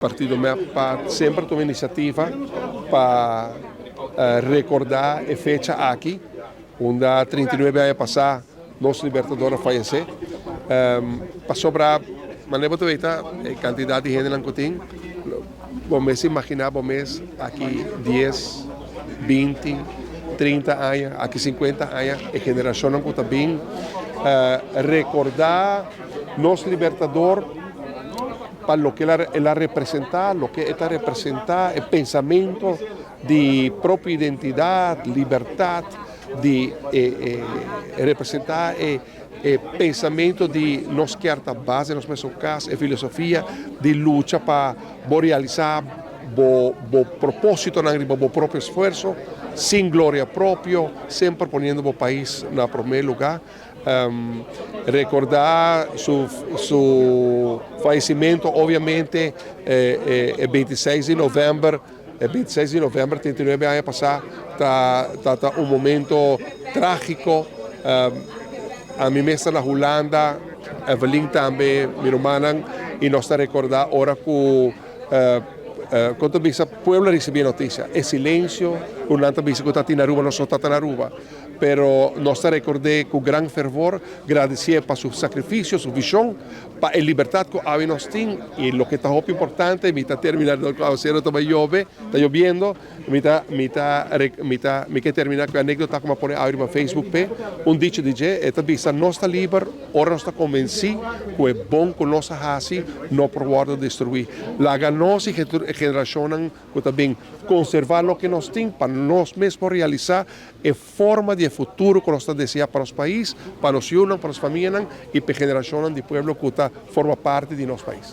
Partido MEP pa semper tuma iniciativa pa recorda e fecha aki, unda 39 aña pasa nos Libertador a fayece. Pasobra, manera bo ta weta, e cantidad di hendenan cu tin, bo mes imagina bo mes aki 10, 20, 30 aña, aki 50 aña, e generacionnan cu ta bin recorda nos Libertador pa loke el a representa, loke e ta representa, e pensamento di propio identidad, libertad, di representa e pensamento di nos kier ta base nos mesun cas, e filosofia di lucha pa bo realisa bo propositonan riba bo propio esfuerso, sin gloria propio, semper poniendo bo pais na prome lugar. Recorda su fallecimento, obviamente, e 26 di november, e 26 di november, 39 aña pasa, ta un momento tragico. Ami mes ta na Hulanda, Evelyn tambe, mi rumannan, y nos ta recorda ora cu con ta bisa pueblo a ricibi e noticia, e silencio cu nan ta bisa cu ta tin na Aruba, nos no ta na Aruba, pero nos ta record'é cu gran fervor, gradecié pa su sacrificio, su vision, pa e libertad cu awe nos tin. Y loke ta hopi importante, mi ta termina cu awacero ta bay yobe, ta yobiendo, mi ke termina cu e anecdota cu mi a pone awe riba Facebook p'e, un dicho di dje, e ta bisa: "Nos ta liber ora nos ta convenci cu e bon cu nos a haci no por wordo destrui." Laga nos y e generacionnan cu ta bin conserva loke nos tin pa nos mes por realisa e forma di e futuro cu nos ta desea pa nos pais, pa nos yiunan, pa nos famianan y pa e generacionnan di pueblo cu ta forma parti di nos pais.